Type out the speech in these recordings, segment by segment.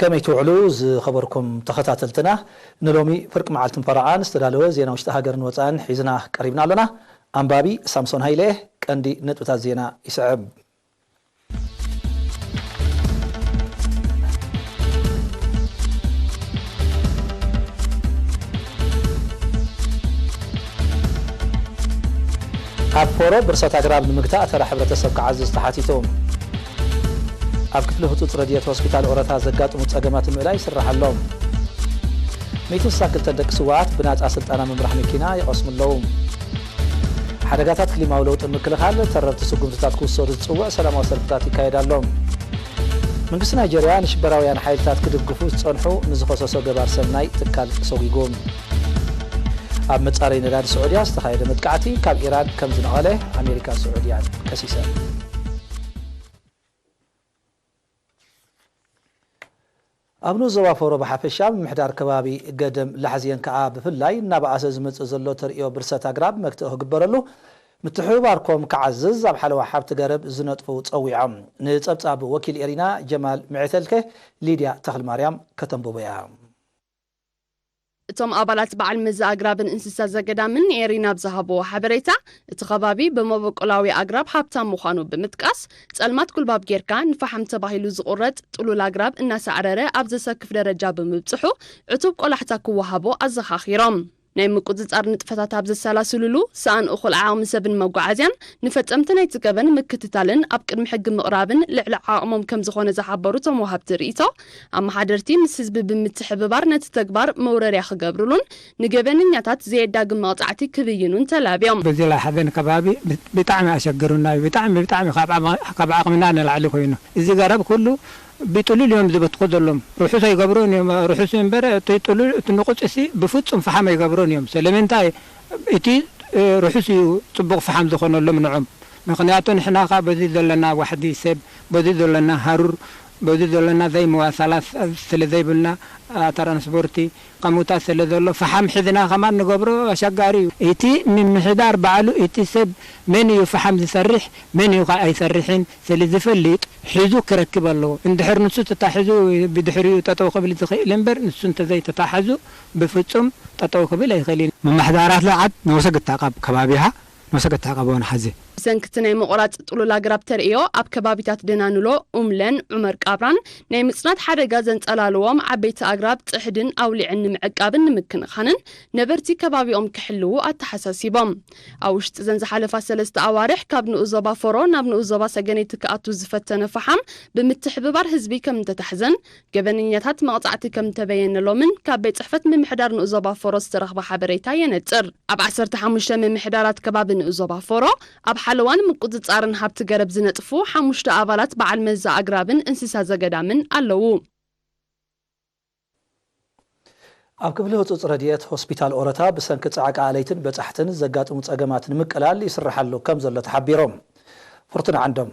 ከመይ ትውዕሉ ዝኸበርኩም ተኸታተልትና? ንሎሚ ፍርቂ መዓልትን ፈረቓን ዝተዳለወ ዜና ውሽጢ ሃገርን ወጻእን ሒዝና ቀሪብና ኣሎና። ኣንባቢ ሳምሶን ሃይለ። ቀንዲ ነጥብታት ዜና ይስዕብ። ኣብ ፎሮ ብርሰት ኣግራብ ንምግታእ ተራ ሕብረተሰብ ክዓዝዝ ተሓቲቱ። ኣብ ክፍሊ ህጹጽ ረድኤት ሆስፒታል ኦረታ ዘጋጥሙ ጸገማት ንምእላይ ይስራሕ ኣሎ። ሚእትን ስሳን ክልተን ደቂ ስውኣት ብናጻ ስልጠና ምምራሕ መኪና ይቐስሙ ኣለዉ። ሓደጋታት ክሊማዊ ለውጢ ንምክልኻል ተረርቲ ስጉምትታት ክውሰዱ ዝጽውዕ ሰላማዊ ሰልፍታት ይካየድ ኣሎ። መንግስቲ ናይጀርያ ንሽበራውያን ሓይልታት ክድግፉ ዝጸንሑ ንዝኸሰሶ ገባር ሰናይ ትካል ሰጒጉ። ኣብ መጻረይ ነዳዲ ስዑድያ ዝተኻየደ መጥቃዕቲ ካብ ኢራን ከም ዝነቐለ ኣሜሪካን ስዑድያን ከሲሰን። ኣብ ንኡስ ዞባ ፎሮ ብሓፈሻ፣ ምምሕዳር ከባቢ ገደም ላሕዝየን ከኣ ብፍላይ እናበኣሰ ዝመጽእ ዘሎ ተርእዮ ብርሰት ኣግራብ መክትኦ ክግበረሉ፣ ምትሕብባርኩም ክዓዝዝ ኣብ ሓለዋ ሃብቲ ገረብ ዝነጥፉ ጸዊዖም። ንጸብጻብ ወኪል ኤሪና ጀማል ምዔተልከ ሊድያ ተኽልማርያም ከተንብቦ እያ። እቶም ኣባላት በዓል መዚ ኣግራብን እንስሳ ዘገዳምን ንኤሪና ኣብ ዝሃብዎ ሓበሬታ፣ እቲ ከባቢ ብመበቆላዊ ኣግራብ ሃብታም ምዃኑ ብምጥቃስ፣ ጸልማት ጉልባብ ጌርካ ንፈሓም ተባሂሉ ዝቑረጽ ጥሉል ኣግራብ እናሳዕረረ ኣብ ዘሰክፍ ደረጃ ብምብጽሑ፣ ዕቱብ ቆላሕታ ክወሃቦ ኣዘኻኺሮም። ናይ ምቁጽጻር ንጥፈታት ኣብ ዘሰላስሉሉ፣ ሰኣን እኹል ዓቕሚ ሰብን መጓዓዝያን ንፈጸምቲ ናይቲ ገበን ምክትታልን ኣብ ቅድሚ ሕጊ ምቕራብን ልዕሊ ዓቕሞም ከም ዝኾነ ዝሓበሩ እቶም ወሃብቲ ርእይቶ፣ ኣመሓደርቲ ምስ ህዝቢ ብምትሕብባር ነቲ ተግባር መውረርያ ክገብሩሉን ንገበነኛታት ዘየዳግም መቕጻዕቲ ክብይኑን ተላብዮም። በዚ ላሕዘን ከባቢ ብ-፣ ብጣዕሚ ኣሸግሩና እዩ። ብጣዕሚ፣ ብጣዕሚ ካብ ዓቕሚ-፣ ካብ ዓቕምና ንላዕሊ ኮይኑ። እዚ ገረብ ኩሉ ብጥሉል እዮም ዝበትኹ ዘሎም። ርሑስ ኣይገብሮን እዮም። ርሑስ እምበር እቲ ጥሉል፣ እቲ ንቑጽሲ ብፍጹም ፈሓም ኣይገብሮን እዮም። ስለምንታይ? እቲ፣ እ፣ ርሑስ እዩ ጽቡቕ ፈሓም ዝኾነሎም ንዖም። ምኽንያቱ ንሕና ኸኣ በዚ ዘለና ዋሕዲ ሰብ፣ በዚ ዘለና ሃሩር፣ በዚ ዘለና ዘይመዋሳላት ስለ ዘይብልና፣ ኣ፣ ትራንስፖርቲ ከምኡታት ስለ ዘሎ፣ ፈሓም ሒዝና ከማን ንገብሮ ኣሸጋሪ እዩ። እቲ ምምሕዳር ባዕሉ፣ እቲ ሰብ መን እዩ ፈሓም ዝሰርሕ፣ መን እዩ ኸኣ ኣይሰርሕን ስለ ዝፈልጥ፣ ሒዙ ክረክብ ኣለዎ። እንድሕር ንሱ ተታሒዙ ብድሕሪኡ ጠጠው ክብል ዝኽእል እምበር፣ ንሱ እንተዘይተታሒዙ ብፍጹም ጠጠው ክብል ኣይኽእልን። ምምሕዳራት ለዓት ንወሰግታ ካብ ከባቢሃ ንወሰግታ ካብ ወን ሓዚ። ብሰንኪ እቲ ናይ ምቑራጽ ጥሉል ኣግራብ ተርእዮ፣ ኣብ ከባቢታት ደናንሎ፣ ኡምለን ዑመር ቃብራን ናይ ምጽናት ሓደጋ ዘንጸላልዎም ዓበይቲ ኣግራብ ጽሕድን ኣውሊዕን ንምዕቃብን ንምክንኻንን ነበርቲ ከባቢኦም ክሕልዉ ኣተሓሳሲቦም። ኣብ ውሽጢ ዘን ዝሓለፋ ሰለስተ ኣዋርሕ ካብ ንኡስ ዞባ ፎሮ ናብ ንኡስ ዞባ ሰገነይቲ ክኣቱ ዝፈተነ ፈሓም ብምትሕብባር ህዝቢ ከም እንተታሕዘን፣ ገበነኛታት መቕጻዕቲ ከም እንተበየነሎምን ካብ ቤት ጽሕፈት ምምሕዳር ንኡስ ዞባ ፎሮ ዝተረኽበ ሓበሬታ የነጽር። ኣብ ዓሰርተ ሓሙሽተ ምምሕዳራት ከባቢ ንኡስ ዞባ ፎሮ ኣብ ሓለዋን ምቁጽጻርን ሃብቲ ገረብ ዝነጥፉ ሓሙሽተ ኣባላት በዓል መዚ ኣግራብን እንስሳ ዘገዳምን ኣለዉ። ኣብ ክፍሊ ህጹጽ ረድኤት ሆስፒታል ኦረታ ብሰንኪ ጻዕቃ ኣለይትን በጻሕትን ዘጋጥሙ ጸገማት ንምቅላል ይስርሓሉ ከም ዘሎ ተሓቢሮም። ፍርቱና ዓንዶም።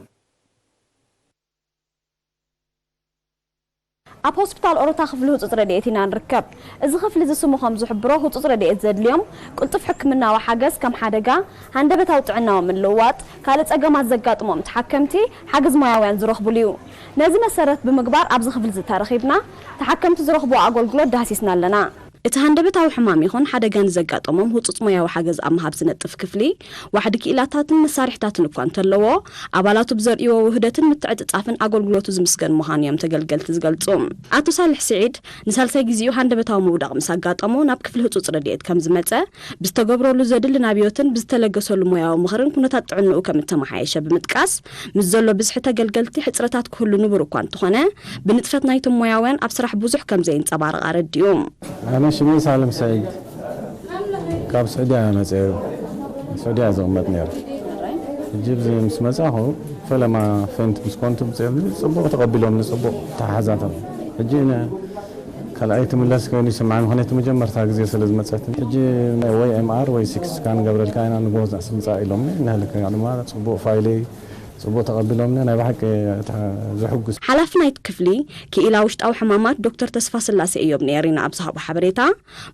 ኣብ ሆስፒታል ኦሮታ ክፍሊ ህጹጽ ረድኤት ኢና ንርከብ። እዚ ክፍሊ እዚ ስሙ ከም ዝሕብሮ ህጹጽ ረድኤት ዘድልዮም፣ ቅልጡፍ ሕክምናዊ ሓገዝ ከም ሓደጋ፣ ሃንደበታዊ ጥዕናዊ ምልውዋጥ፣ ካልእ ጸገማት ዘጋጥሞም ተሓከምቲ ሓገዝ ሞያውያን ዝረኽቡሉ እዩ። ነዚ መሰረት ብምግባር ኣብዚ ክፍሊ እዚ ተረኺብና ተሓከምቲ ዝረኽብዎ ኣገልግሎት ዳህሲስና ኣለና። እቲ ሃንደበታዊ ሕማም ይኹን ሓደጋ ንዘጋጠሞም ህጹጽ ሞያዊ ሓገዝ ኣብ ምሃብ ዝነጥፍ ክፍሊ፣ ዋሕዲ ክኢላታትን መሳርሕታትን እኳ እንተለዎ፣ ኣባላቱ ብዘርእይዎ ውህደትን ምትዕጽጻፍን ኣገልግሎቱ ዝምስገን ምዃኑ እዮም ተገልገልቲ ዝገልጹ። ኣቶ ሳልሕ ስዒድ ንሳልሳይ ግዜኡ ሃንደበታዊ ምውዳቕ ምስ ኣጋጠሞ ናብ ክፍሊ ህጹጽ ረድኤት ከም ዝመጸ፣ ብዝተገብረሉ ዘድሊ ናብዮትን ብዝተለገሰሉ ሞያዊ ምኽርን ኩነታት ጥዕንኡ ከም እተመሓየሸ ብምጥቃስ፣ ምስ ዘሎ ብዝሒ ተገልገልቲ ሕጽረታት ክህሉ ንቡር እኳ እንተኾነ፣ ብንጥፈት ናይቶም ሞያውያን ኣብ ስራሕ ብዙሕ ከም ዘየንጸባርቕ ኣረዲኡ። ኣነ ሽመይ ሳልም ሰዒድ፣ ካብ ስዑድያ እየ መፅአ። ስዑድያ እየ ዝቕመጥ ነይረ። ሕጂ ኣብዚ ምስ መፃኹ ፈለማ ፌንት ምስ ኮንቱ ብፅዕብሊ ፅቡቕ ተቐቢሎም፣ ንፅቡቕ ተሓሓዛቶም። ሕጂ ነ-፣ ካልኣይ ትምለስ ኮይኑ ይስምዓኒ፣ ምኽንያቱ መጀመርታ ግዜ ስለ ዝመፀት። ሕጂ ወይ ኤምኣር ወይ ሲክስ ስካን ገብረልካ ኢና ንጎዝ ኣስምፃ ኢሎምኒ። ንህልክና ድማ ፅቡቕ ፋይለይ ጽቡቕ ተቐቢሎምና፣ ናይ ብሓቂ እታ ዘሕጉስ። ሓላፊ ናይቲ ክፍሊ ክኢላ ውሽጣዊ ሕማማት ዶክተር ተስፋስላሴ እዮብ ንኤሪና ኣብ ዝሃቦ ሓበሬታ፣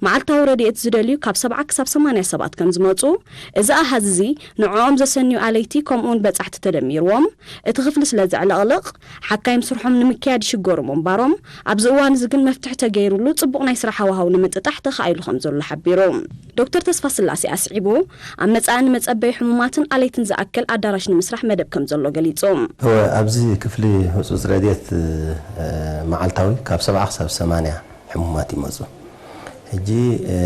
መዓልታዊ ረድኤት ዝደልዩ ካብ ሰብዓ ክሳብ ሰማንያ ሰባት ከም ዝመጹ፣ እዚ ኣሃዝ እዚ ንዕኦም ዘሰንዩ ኣለይቲ ከምኡውን በጻሕቲ ተደሚርዎም እቲ ክፍሊ ስለ ዘዕለቕልቕ፣ ሓካይም ስርሖም ንምክያድ ይሽገሩ ምንባሮም፣ ኣብዚ እዋን እዚ ግን መፍትሒ ተገይሩሉ ጽቡቕ ናይ ስራሕ ሃዋህው ንምጥጣሕ ተኻኢሉ ከም ዘሎ ሓቢሩ። ዶክተር ተስፋስላሴ ኣስዒቡ፣ ኣብ መጻኢ ንመጸበዪ ሕሙማትን ኣለይትን ዝኣክል ኣዳራሽ ንምስራሕ መደብ ከም ዘሎ ገሊጹ። እወ፣ ኣብዚ ክፍሊ ህጹጽ ረድኤት፣ እ፣ መዓልታዊ ካብ ሰብዓ ክሳብ ሰማንያ ሕሙማት ይመጹ። ሕጂ፣ እ፣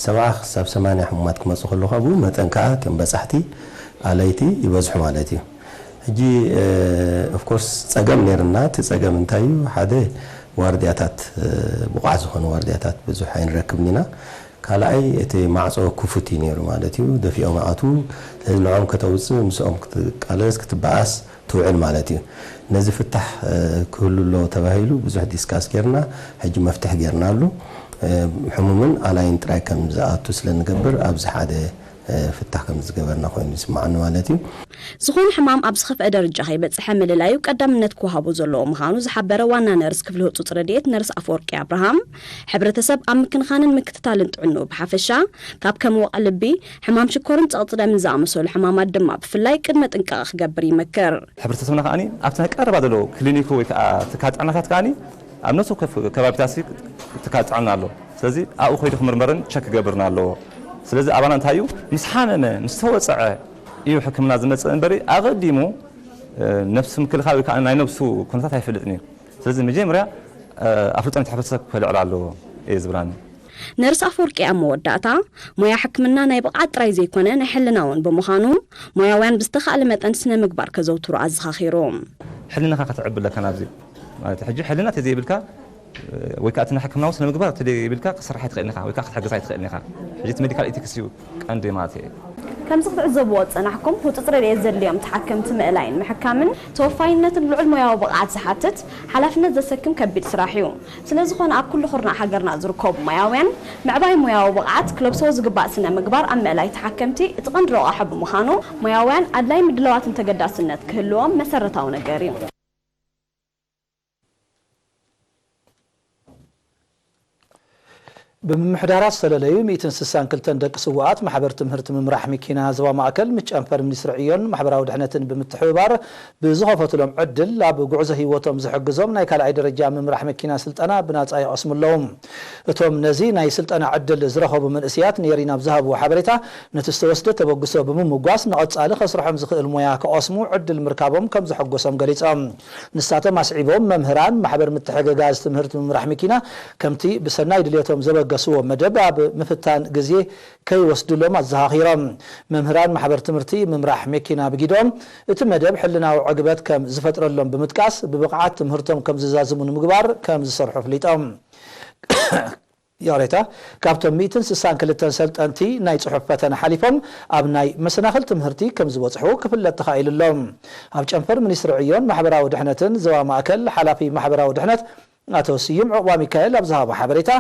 ሰብዓ ክሳብ ሰማንያ ሕሙማት ክመጹ ከለዉ፣ ብኡ መጠን ከኣ እቶም በጻሕቲ ኣለይቲ ይበዝሑ ማለት እዩ። ሕጂ፣ እ፣ ኦፍኮርስ ጸገም ነይርና። እቲ ጸገም እንታይ እዩ? ሓደ ዋርድያታት፣ እ፣ ብቑዓት ዝኾኑ ዋርድያታት ብዙሕ ኣይንረክብን ኢና። ካልኣይ እቲ ማዕጾ ክፉት እዩ ነይሩ ማለት እዩ። ደፊኦም ይኣትዉ። ስለዚ ንዕኦም ከተውጽእ፣ ምስኦም ክትቃለስ፣ ክትበኣስ ትውዕል ማለት እዩ። ነዚ ፍታሕ፣ እ፣ ክህሉ ኣለዎ ተባሂሉ ብዙሕ ዲስካስ ጌርና። ሕጂ መፍትሒ ጌርናሉ። እ፣ ሕሙምን ኣላይን ጥራይ ከም ዝኣቱ ስለ ንገብር ኣብዚ ሓደ፣ እ፣ ፍታሕ ከም ዝገበርና ኮይኑ ይስምዓኒ ማለት እዩ። ዝኾነ ሕማም ኣብ ዝኸፍአ ደረጃ ከይበጽሐ ምልላዩ ቀዳምነት ክወሃቦ ዘለዎ ምዃኑ ዝሓበረ ዋና ነርስ ክፍሊ ህጹጽ ረድኤት ነርስ ኣፈወርቂ ኣብርሃም፣ ሕብረተሰብ ኣብ ምክንኻንን ምክትታልን ጥዕንኡ ብሓፈሻ፣ ካብ ከም ወቕዒ ልቢ፣ ሕማም ሽኮርን ጸቕጢ ደምን ዝኣመሰሉ ሕማማት ድማ ብፍላይ ቅድመ ጥንቃቐ ክገብር ይመክር። ሕብረተሰብና ከኣ ኣብቲ ናይ ቀረባ ዘሎ ክሊኒክ ወይ ከዓ ትካል ጥዕናታት ከኣ ኣብ ነፍሲ ወከፍ ከባቢታት ሲ ትካል ጥዕና ኣሎ። ስለዚ ኣብኡ ከይዱ ክምርመርን ቸክ ክገብርን ኣለዎ። ስለዚ ኣባና እንታይ እዩ፣ ምስ ሓመመ፣ ምስ ተወፅዐ እዩ ሕክምና ዝመፅእ እምበሪ ኣቐዲሙ፣ እ፣ ነፍሲ ምክልኻል ወይ ከዓ ናይ ነብሱ ኩነታት ኣይፈልጥን እዩ። ስለዚ መጀመርያ፣ እ፣ ኣፍልጦ ናይቲ ሕብረተሰብ ከልዕል ኣለዎ እየ ዝብላኒ። ነርስ ኣፈወርቂ ኣብ መወዳእታ፣ ሞያ ሕክምና ናይ ብቕዓት ጥራይ ዘይኮነ ናይ ሕልና እውን ብምዃኑ፣ ሞያውያን ብዝተኻእለ መጠን ስነ ምግባር ከዘውትሩ ኣዘኻኺሩ። ሕልናኻ ከተዕቢ ኣለካ ናብዚ። ማለት ሕጂ ሕልና ተዘይብልካ፣ ወይ ከዓ እቲ ናይ ሕክምናዊ ስነ ምግባር ተዘይብልካ ክትሰርሕ ኣይትኽእልን ኢኻ፣ ወይ ከዓ ክትሕግዝ ኣይትኽእልን ኢኻ። ሕጂ እቲ ሜዲካል ኢቲክስ እዩ ቀንዲ ማለት እዩ። ከምዚ ክትዕዘብዎ ዝጸናሕኩም፣ ህጹጽ ረድኤት ዘድልዮም ተሓከምቲ ምእላይን ምሕካምን ተወፋይነትን ልዑል ሞያዊ ብቕዓት ዝሓትት፣ ሓላፍነት ዘሰክም ከቢድ ስራሕ እዩ። ስለ ዝኾነ፣ ኣብ ኩሉ ኩርናዕ ሃገርና ዝርከቡ ሞያውያን፣ ምዕባይ ሞያዊ ብቕዓት ክለብስዎ ዝግባእ ስነ ምግባር ኣብ ምእላይ ተሓከምቲ እቲ ቀንዲ ረቋሒ ብምዃኑ፣ ሞያውያን ኣድላይ ምድላዋትን ተገዳስነት ክህልዎም መሰረታዊ ነገር እዩ። ብምምሕዳራት ዝተለለዩ ሚእትን ስሳን ክልተን ደቂ ስውኣት ማሕበር ትምህርቲ ምምራሕ መኪና ዞባ ማእከል ምስ ጨንፈር ሚኒስትሪ ዕዮን ማሕበራዊ ድሕነትን ብምትሕብባር ብዝኸፈቱሎም ዕድል ኣብ ጉዕዞ ህይወቶም ዝሕግዞም ናይ ካልኣይ ደረጃ ምምራሕ መኪና ስልጠና ብናጻ ይቐስሙ ኣለዉ። እቶም ነዚ ናይ ስልጠና ዕድል ዝረኸቡ መንእሰያት ንኤሪና ኣብ ዝሃብዎ ሓበሬታ፣ ነቲ ዝተወስደ ተበግሶ ብምምጓስ ንቐጻሊ ከስርሖም ዝኽእል ሞያ ክቐስሙ ዕድል ምርካቦም ከም ዘሐጎሶም ገሊጾም። ንሳቶም ኣስዒቦም፣ መምህራን ማሕበር ምትሕግጋዝ ትምህርቲ ምምራሕ መኪና ከምቲ ብሰናይ ድልየቶም ዘበገስዎ መደብ ኣብ ምፍታን ግዜ ከይወስድሎም ኣዘኻኺሮም። መምህራን ማሕበር ትምህርቲ ምምራሕ መኪና ብጊዶም፣ እቲ መደብ ሕልናዊ ዕግበት ከም ዝፈጥረሎም ብምጥቃስ፣ ብብቕዓት ትምህርቶም ከም ዝዛዝሙ ንምግባር ከም ዝሰርሑ ኣፍሊጦም። ይቕሬታ፣ ካብቶም ሚእትን ስሳን ክልተን ሰልጠንቲ ናይ ጽሑፍ ፈተነ ሓሊፎም ኣብ ናይ መሰናኽል ትምህርቲ ከም ዝበጽሑ ክፍለጥ ተኻኢሉ ኣሎ። ኣብ ጨንፈር ሚኒስትሪ ዕዮን ማሕበራዊ ድሕነትን ዞባ ማእከል ሓላፊ ማሕበራዊ ድሕነት ኣቶ ስዩም ዑቕባሚካኤል ኣብ ዝሃቦ ሓበሬታ፣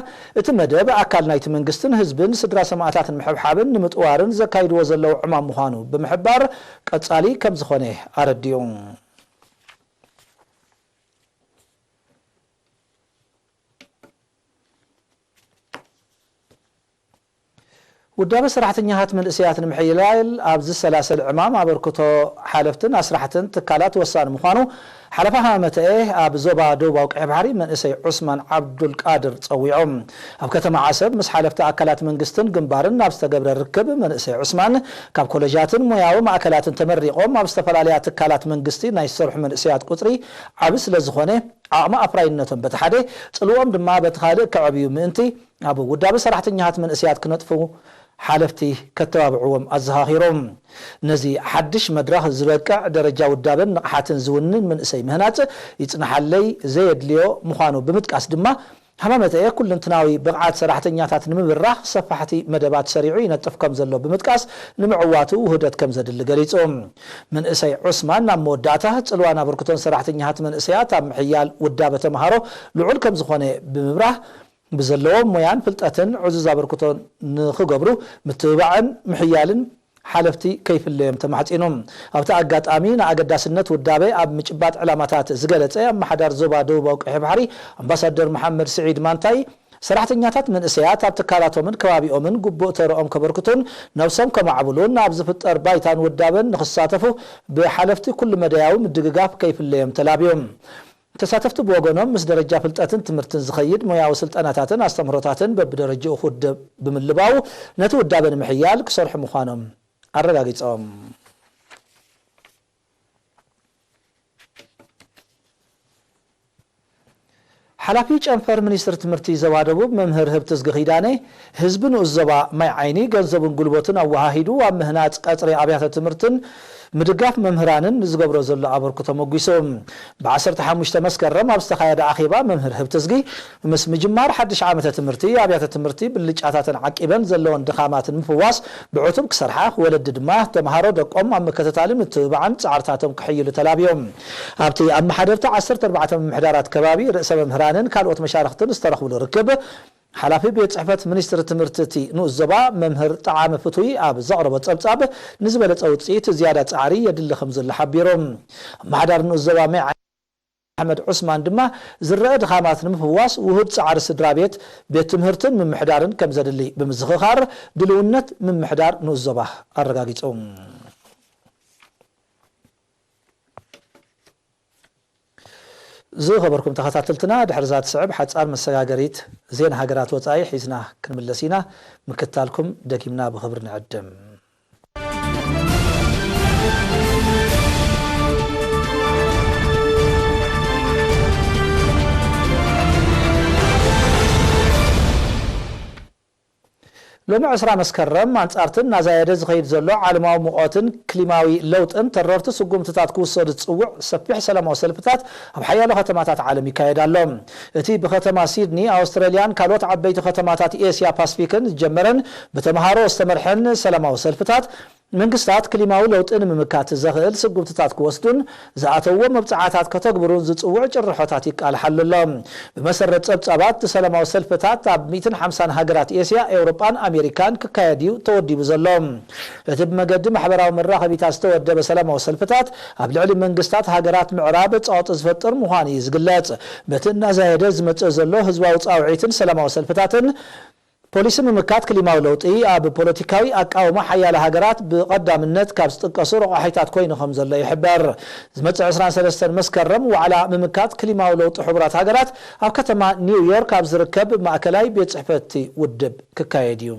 እቲ መደብ ኣካል ናይቲ መንግስትን ህዝብን ስድራ ሰማእታትን ምሕብሓብን ንምጥዋርን ዘካይድዎ ዘለዉ ዕማም ምዃኑ ብምሕባር፣ ቀጻሊ ከም ዝኾነ ኣረዲኡ። ውዳበ ሰራሕተኛታት መንእሰያት ንምሕይላል ኣብ ዝሰላሰል ዕማም ኣበርክቶ ሓለፍትን ኣስራሕትን ትካላት ወሳኒ ምዃኑ ሓለፋ ሃመተኤ ኣብ ዞባ ደቡባዊ ቀይሕ ባሕሪ መንእሰይ ዑስማን ዓብዱልቃድር ጸዊዖም። ኣብ ከተማ ዓሰብ ምስ ሓለፍቲ ኣካላት መንግስትን ግንባርን ኣብ ዝተገብረ ርክብ መንእሰይ ዑስማን ካብ ኮለጃትን ሞያዊ ማእከላትን ተመሪቖም ኣብ ዝተፈላለያ ትካላት መንግስቲ ናይ ዝሰርሑ መንእሰያት ቁጽሪ ዓቢ ስለ ዝኾነ ዓቕሚ ኣፍራይነቶም በቲ ሓደ ጽልዎም ድማ በቲ ካልእ ከዕብዩ ምእንቲ ኣብ ውዳበ ሰራሕተኛታት መንእሰያት ክነጥፉ ሓለፍቲ ከተባብዕዎም ኣዘኻኺሮም። ነዚ ሓድሽ መድረኽ ዝበቅዕ ደረጃ ውዳበን ንቕሓትን ዝውንን መንእሰይ ምህናጽ ይጽንሓለይ ዘየድልዮ ምዃኑ ብምጥቃስ ድማ ሃማመተኤ ኩልንትናዊ ብቕዓት ሰራሕተኛታት ንምብራኽ ሰፋሕቲ መደባት ሰሪዑ ይነጥፍ ከም ዘሎ ብምጥቃስ ንምዕዋቱ ውህደት ከም ዘድሊ ገሊጹ። መንእሰይ ዑስማን ናብ መወዳእታ ጽልዋን ኣበርክቶን ሰራሕተኛታት መንእሰያት ኣብ ምሕያል ውዳበ ተምሃሮ ልዑል ከም ዝኾነ ብምብራህ ብዘለዎም ሞያን ፍልጠትን ዕዙዝ ኣበርክቶ ንኽገብሩ ምትብባዕን ምሕያልን ሓለፍቲ ከይፍለዮም ተማሕጺኑ። ኣብቲ ኣጋጣሚ ንኣገዳስነት ውዳበ ኣብ ምጭባጥ ዕላማታት ዝገለጸ ኣመሓዳር ዞባ ደቡባዊ ቀይሕ ባሕሪ ኣምባሳደር መሓመድ ስዒድ ማንታይ፣ ሰራሕተኛታት መንእሰያት ኣብ ትካላቶምን ከባቢኦምን ግቡእ ተረኦም ከበርክቱን ነብሶም ከማዕብሉን ኣብ ዝፍጠር ባይታን ውዳበን ንኽሳተፉ ብሓለፍቲ ኩሉ መዳያዊ ምድግጋፍ ከይፍለዮም ተላብዮም። ተሳተፍቲ ብወገኖም ምስ ደረጃ ፍልጠትን ትምህርትን ዝኸይድ ሞያዊ ስልጠናታትን ኣስተምህሮታትን በብደረጃኡ ክውደብ ብምልባው ነቲ ውዳበ ንምሕያል ክሰርሑ ምዃኖም ኣረጋጊጾም። ሓላፊ ጨንፈር ሚኒስትሪ ትምህርቲ ዞባ ደቡብ መምህር ህብትዝጊ ኪዳነ፣ ህዝቢ ንኡስ ዞባ ማይ ዓይኒ ገንዘቡን ጉልበቱን ኣወሃሂዱ ኣብ ምህናጽ ቀጽሪ ኣብያተ ትምህርትን ምድጋፍ መምህራንን ንዝገብሮ ዘሎ ኣበርክቶ ሞጒሱ። ብ15 መስከረም ኣብ ዝተኻየደ ኣኼባ መምህር ህብትዝጊ ምስ ምጅማር ሓድሽ ዓመተ ትምህርቲ ኣብያተ ትምህርቲ ብልጫታተን ዓቂበን ዘለወን ድኻማትን ምፍዋስ ብዕቱብ ክሰርሓ፣ ወለዲ ድማ ተምሃሮ ደቆም ኣብ ምክትታልን ምትብባዕን ጻዕርታቶም ክሕይሉ ተላብዮም። ኣብቲ ኣመሓደርቲ ዓሰርተ ኣርባዕተ ምምሕዳራት ከባቢ፣ ርእሰ መምህራንን ካልኦት መሻርኽትን ዝተረኽብሉ ርክብ፣ ሓላፊ ቤት ጽሕፈት ሚኒስትሪ ትምህርቲ እቲ ንኡስ ዞባ መምህር ጠዓመ ፍቱይ ኣብ ዘቕረቦ ጸብጻብ፣ ንዝበለጸ ውጽኢት ዝያዳ ጻዕሪ የድሊ ከም ዘሎ ሓቢሩ። ኣመሓዳሪ ንኡስ ዞባ ማይ ኣሕመድ ዑስማን ድማ፣ ዝረአ ድኻማት ንምፍዋስ ውሁድ ጻዕሪ ስድራ ቤት፣ ቤት ትምህርትን ምምሕዳርን ከም ዘድሊ ብምዝኽኻር፣ ድልውነት ምምሕዳር ንኡስ ዞባ ኣረጋጊጹ። ዝኸበርኩም ተኸታተልትና፣ ድሕሪ እዛ ትስዕብ ሓጻር መሰጋገሪት ዜና ሃገራት ወጻኢ ሒዝና ክንምለስ ኢና። ምክታልኩም ደጊምና ብኽብሪ ንዕድም። ሎሚ ዕስራ መስከረም፣ ኣንጻርትን እናዛየደ ዝኸይድ ዘሎ ዓለማዊ ሙቐትን ክሊማዊ ለውጥን ተረርቲ ስጉምትታት ክውሰዱ ዝጽውዕ ሰፊሕ ሰላማዊ ሰልፍታት ኣብ ሓያሎ ከተማታት ዓለም ይካየድ ኣሎ። እቲ ብከተማ ሲድኒ፣ ኣውስትራልያን ካልኦት ዓበይቲ ከተማታት ኤስያ ፓስፊክን ዝጀመረን ብተምሃሮ ዝተመርሐን ሰላማዊ ሰልፍታት፣ መንግስታት ክሊማዊ ለውጢ ንምምካት ዘኽእል ስጉምትታት ክወስዱን ዝኣተውዎ መብጽዓታት ከተግብሩን ዝጽውዕ ጭርሖታት ይቃልሓሉ ኣሎ። ብመሰረት ጸብጻባት፣ እቲ ሰላማዊ ሰልፍታት ኣብ ሚእትን ሓምሳን ሃገራት ኤስያ፣ ኤውሮጳን ኣሜሪካን ክካየድ እዩ ተወዲቡ ዘሎ። እቲ ብመገዲ ማሕበራዊ መራኸቢታት ዝተወደበ ሰላማዊ ሰልፍታት፣ ኣብ ልዕሊ መንግስታት ሃገራት ምዕራብ ጸቕጢ ዝፈጥር ምዃኑ እዩ ዝግለጽ። በቲ እናዛየደ ዝመጽእ ዘሎ ህዝባዊ ጻውዒትን ሰላማዊ ሰልፍታትን፣ ፖሊሲ ምምካት ክሊማዊ ለውጢ ኣብ ፖለቲካዊ ኣቃውማ ሓያለ ሃገራት ብቐዳምነት ካብ ዝጥቀሱ ረቋሒታት ኮይኑ ከም ዘሎ ይሕበር። ዝመጽእ ዕስራን ሰለስተን መስከረም፣ ዋዕላ ምምካት ክሊማዊ ለውጢ ሕቡራት ሃገራት ኣብ ከተማ ኒው ዮርክ ኣብ ዝርከብ ማእከላይ ቤት ጽሕፈት ውድብ ክካየድ እዩ።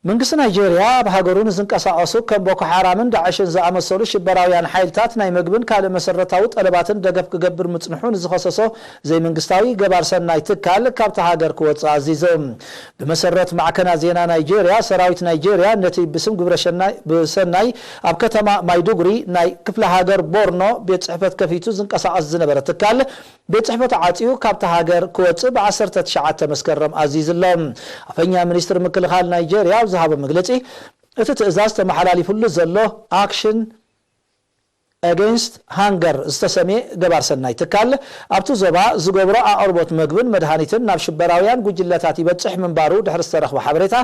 መንግስቲ ናይጄርያ፣ ኣብ ሃገሩ ንዝንቀሳቐሱ ከም ቦኮ ሓራምን ዳዕሽን ዝኣመሰሉ ሽበራውያን ሓይልታት፣ ናይ መግብን ካልእ መሰረታዊ ጠለባትን ደገፍ ክገብር ምጽንሑ ንዝኸሰሶ ዘይመንግስታዊ ገባር ሰናይ ትካል ካብታ ሃገር ክወጽእ ኣዚዙ። ብመሰረት ማዕከናት ዜና ናይጄርያ፣ ሰራዊት ናይጄርያ ነቲ ብስም ግብረ ሸናይ፣ ብሰናይ ኣብ ከተማ ማይዱጉሪ ናይ ክፍለ ሃገር ቦርኖ ቤት ጽሕፈት ከፊቱ ዝንቀሳቐስ ዝነበረ ትካል፣ ቤት ጽሕፈቱ ዓጽዩ ካብታ ሃገር ክወጽእ ብ19 መስከረም ኣዚዙ ኣሎ። ኣፈኛ ሚኒስትሪ ምክልኻል ናይጄርያ ኣብ ዝሃቦ መግለጺ፣ እቲ ትእዛዝ ተመሓላሊፉሉ ዘሎ ኣክሽን ኣጌንስት ሃንገር ዝተሰምየ ገባር ሰናይ ትካል፣ ኣብቲ ዞባ ዝገብሮ ኣቕርቦት መግብን መድሃኒትን ናብ ሽበራውያን ጉጅለታት ይበጽሕ ምንባሩ ድሕሪ ዝተረኽበ ሓበሬታ፣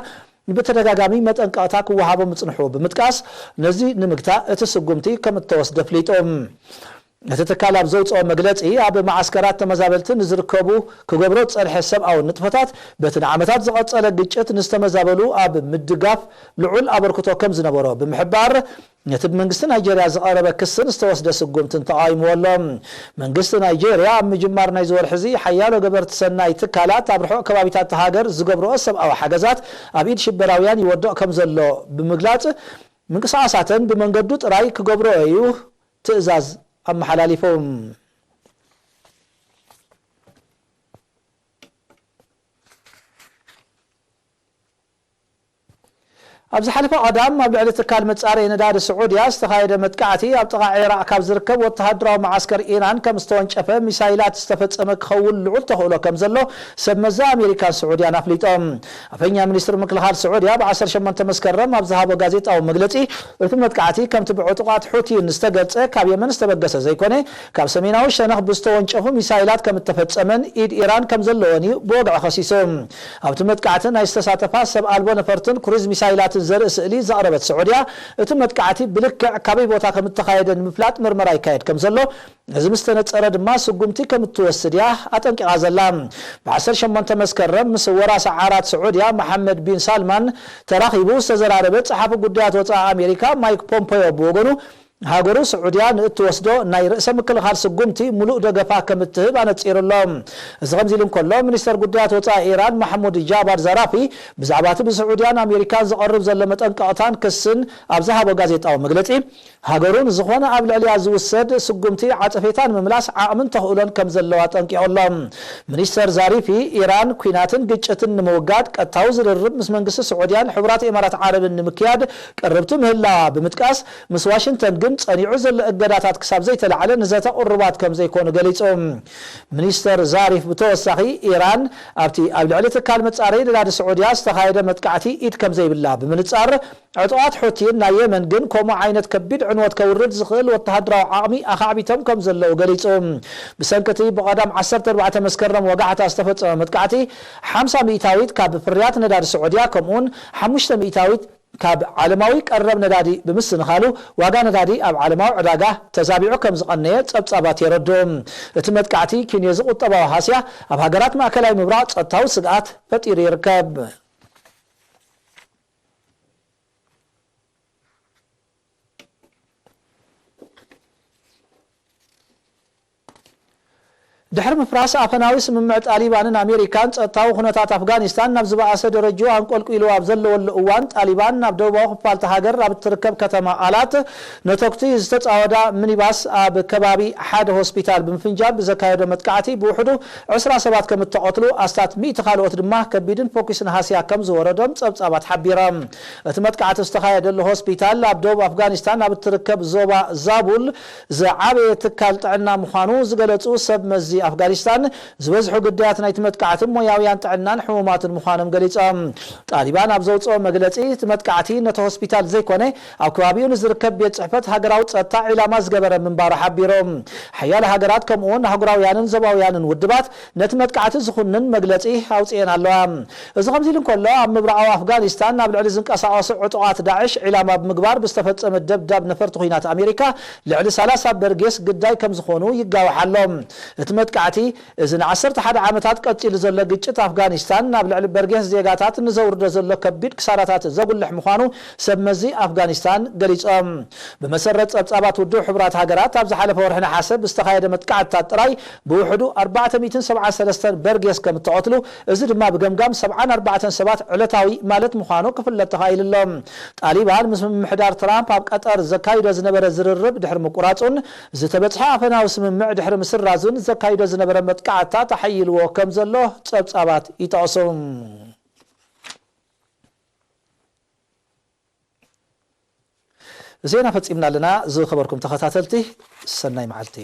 ብተደጋጋሚ መጠንቀቕታ ክወሃቦ ምጽንሑ ብምጥቃስ፣ ነዚ ንምግታእ እቲ ስጉምቲ ከም እተወስደ ኣፍሊጡ። እቲ ትካል ኣብ ዘውጽኦ መግለጺ፣ ኣብ መዓስከራት ተመዛበልቲ ንዝርከቡ ክገብሮ ዝጸንሐ ሰብኣዊ ንጥፈታት፣ በቲ ንዓመታት ዝቐጸለ ግጭት ንዝተመዛበሉ ኣብ ምድጋፍ ልዑል ኣበርክቶ ከም ዝነበሮ ብምሕባር፣ ነቲ ብመንግስቲ ናይጄርያ ዝቐረበ ክስን ዝተወስደ ስጉምትን ተቓዊምዎ ኣሎ። መንግስቲ ናይጄርያ ኣብ ምጅማር ናይዚ ወርሒ እዚ፣ ሓያሎ ገበርቲ ሰናይ ትካላት ኣብ ርሑቕ ከባቢታት እታ ሃገር ዝገብርኦ ሰብኣዊ ሓገዛት ኣብ ኢድ ሽበራውያን ይወድቕ ከም ዘሎ ብምግላጽ፣ ምንቅስቓሳተን ብመንገዱ ጥራይ ክገብርኦ እዩ ትእዛዝ ኣመሓላሊፉ። ኣብ ዝሓለፈ ቀዳም ኣብ ልዕሊ ትካል መጻረዪ ነዳዲ ስዑድያ ዝተኻየደ መጥቃዕቲ ኣብ ጥቓ ዒራቕ ካብ ዝርከብ ወተሃደራዊ መዓስከር ኢራን ከም ዝተወንጨፈ ሚሳይላት ዝተፈጸመ ክኸውን ልዑል ተኽእሎ ከም ዘሎ ሰብ መዚ ኣሜሪካን ስዑድያን ኣፍሊጦም። ኣፈኛ ሚኒስትሪ ምክልኻል ስዑድያ ብ ዓሰርተ ሸሞንተ መስከረም ኣብ ዝሃቦ ጋዜጣዊ መግለጺ፣ እቲ መጥቃዕቲ ከምቲ ብዕጡቓት ሑቲን ዝተገልጸ ካብ የመን ዝተበገሰ ዘይኮነ፣ ካብ ሰሜናዊ ሸነኽ ብዝተወንጨፉ ሚሳይላት ከም እተፈጸመን ኢድ ኢራን ከም ዘለወን እዩ ብወግዒ ከሲሱ። ኣብቲ መጥቃዕቲ ናይ ዝተሳተፋ ሰብ ኣልቦ ነፈርትን ክሩዝ ሚሳይላትን ዘርኢ ስእሊ ዘቕረበት ስዑድያ፣ እቲ መጥቃዕቲ ብልክዕ ካበይ ቦታ ከም እተኻየደ ንምፍላጥ ምርመራ ይካየድ ከም ዘሎ፣ እዚ ምስ ተነጸረ ድማ ስጉምቲ ከም እትወስድ እያ ኣጠንቂቓ ዘላ። ብ ዓሰርተ ሸሞንተ መስከረም ምስ ወራሲ ዓራት ስዑድያ መሓመድ ቢን ሳልማን ተራኺቡ ዝተዘራረበ ጸሓፊ ጉዳያት ወጻኢ ኣሜሪካ ማይክ ፖምፖዮ ብወገኑ፣ ሃገሩ ስዑድያ ንእትወስዶ ናይ ርእሰ ምክልኻል ስጉምቲ ምሉእ ደገፋ ከም እትህብ ኣነጺሩ ኣሎ። እዚ ከምዚ ኢሉ እንከሎ፣ ሚኒስተር ጉዳያት ወጻኢ ኢራን ማሕሙድ ጃባድ ዛራፊ ብዛዕባ እቲ ብስዑድያን ኣሜሪካን ዝቐርብ ዘሎ መጠንቀቕታን ክስን ኣብ ዝሃቦ ጋዜጣዊ መግለጺ፣ ሃገሩ ንዝኾነ ኣብ ልዕሊያ ዝውሰድ ስጉምቲ ዓጸፌታ ንምምላስ ዓቕምን ተኽእሎን ከም ዘለዋ ኣጠንቂቑ ኣሎ። ሚኒስተር ዛሪፊ፣ ኢራን ኲናትን ግጭትን ንምውጋድ ቀጥታዊ ዝርርብ ምስ መንግስቲ ስዑድያን ሕቡራት ኢማራት ዓረብን ንምክያድ ቅርብቲ ምህላዋ ብምጥቃስ፣ ምስ ዋሽንግተን ግን ጸኒዑ ዘሎ እገዳታት ክሳብ ዘይተላዕለ ንዘተ ቅሩባት ከም ዘይኮኑ ገሊጹ። ሚኒስተር ዛሪፍ ብተወሳኺ፣ ኢራን ኣብቲ ኣብ ልዕሊ ትካል መጻረዪ ነዳዲ ስዑድያ ዝተኻየደ መጥቃዕቲ ኢድ ከም ዘይብላ ብምንጻር፣ ዕጡቓት ሑቲን ናይ የመን ግን ከምኡ ዓይነት ከቢድ ዕንወት ከውርድ ዝኽእል ወተሃደራዊ ዓቕሚ ኣኻዕቢቶም ከም ዘለዉ ገሊጹ። ብሰንኪ እቲ ብቐዳም ዓሰርተ ኣርባዕተ መስከረም ወጋሕታ ዝተፈጸመ መጥቃዕቲ፣ ሓምሳ ሚእታዊት ካብ ፍርያት ነዳዲ ስዑድያ፣ ከምኡውን ሓሙሽተ ሚእታዊት ካብ ዓለማዊ ቀረብ ነዳዲ ብምስንኻሉ፣ ዋጋ ነዳዲ ኣብ ዓለማዊ ዕዳጋ ተዛቢዑ ከም ዝቐነየ ጸብጻባት የረድኡ። እቲ መጥቃዕቲ ኪንዮዚ ቁጠባዊ ሃስያ ኣብ ሃገራት ማእከላይ ምብራቕ ጸጥታዊ ስግኣት ፈጢሩ ይርከብ። ድሕሪ ምፍራስ ኣፈናዊ ስምምዕ ጣሊባንን ኣሜሪካን፣ ጸጥታዊ ኩነታት ኣፍጋኒስታን ናብ ዝበኣሰ ደረጃ ኣንቆልቂሉ ኣብ ዘለወሉ እዋን፣ ጣሊባን ናብ ደቡባዊ ክፋልቲ ሃገር ኣብ እትርከብ ከተማ ኣላት ነተኩቲ ዝተጻወዳ ሚኒባስ ኣብ ከባቢ ሓደ ሆስፒታል ብምፍንጃር ብዘካየዶ መጥቃዕቲ ብውሕዱ ዕስራ ሰባት ከም እተቐትሉ፣ ኣስታት ሚእቲ ካልኦት ድማ ከቢድን ፈኲስን ሃስያ ከም ዝወረዶም ጸብጻባት ሓቢሮም። እቲ መጥቃዕቲ ዝተኻየደሉ ሆስፒታል ኣብ ደቡብ ኣፍጋኒስታን ኣብ እትርከብ ዞባ ዛቡል ዝዓበየ ትካል ጥዕና ምዃኑ ዝገለጹ ሰብ መዚ ኣፍጋኒስታን፣ ዝበዝሑ ግዳያት ናይቲ መጥቃዕቲ ሞያውያን ጥዕናን ሕሙማትን ምዃኖም ገሊጾም። ጣሊባን ኣብ ዘውጽኦ መግለጺ፣ እቲ መጥቃዕቲ ነቲ ሆስፒታል ዘይኮነ፣ ኣብ ከባቢኡ ንዝርከብ ቤት ጽሕፈት ሃገራዊ ጸጥታ ዒላማ ዝገበረ ምንባሩ ሓቢሩ። ሓያሎ ሃገራት ከምኡውን ኣህጉራውያንን ዞባውያንን ውድባት ነቲ መጥቃዕቲ ዝኹንን መግለጺ ኣውጺኤን ኣለዋ። እዚ ከምዚ ኢሉ እንከሎ፣ ኣብ ምብራቓዊ ኣፍጋኒስታን ኣብ ልዕሊ ዝንቀሳቐሱ ዕጡቓት ዳዕሽ ዒላማ ብምግባር ብዝተፈጸመ ደብዳብ ነፈርቲ ኲናት ኣሜሪካ ልዕሊ ሰላሳ በርጌስ ግዳይ ከም ዝኾኑ ይጋዋሕ ኣሎ። እቲ መጥቃዕቲ፣ እዚ ንዓሰርተ ሓደ ዓመታት ቀጺሉ ዘሎ ግጭት ኣፍጋኒስታን፣ ናብ ልዕሊ በርጌስ ዜጋታት ንዘውርዶ ዘሎ ከቢድ ክሳራታት ዘጉልሕ ምዃኑ ሰብ መዚ ኣፍጋኒስታን ገሊጾም። ብመሰረት ጸብጻባት ውድብ ሕቡራት ሃገራት፣ ኣብ ዝሓለፈ ወርሒ ነሓሰ ብዝተኻየደ መጥቃዕትታት ጥራይ ብውሕዱ ኣርባዕተ ሚእትን ሰብዓን ሰለስተን በርጌስ ከም እተቐትሉ፣ እዚ ድማ ብገምጋም ሰብዓን ኣርባዕተን ሰባት ዕለታዊ ማለት ምዃኑ ክፍለጥ ተኻኢሉ ኣሎ። ጣሊባን ምስ ምምሕዳር ትራምፕ ኣብ ቀጠር ዘካይዶ ዝነበረ ዝርርብ ድሕሪ ምቁራጹን፣ ዝተበጽሐ ኣፈናዊ ስምምዕ ድሕሪ ምስራዙን፣ ዘካይዶ ዝነበረ መጥቃዕትታት ኣሐይልዎ ከም ዘሎ ጸብጻባት ይጠቕሱ። ዜና ፈጺምና ኣለና። ዝኸበርኩም ተኸታተልቲ፣ ሰናይ መዓልቲ።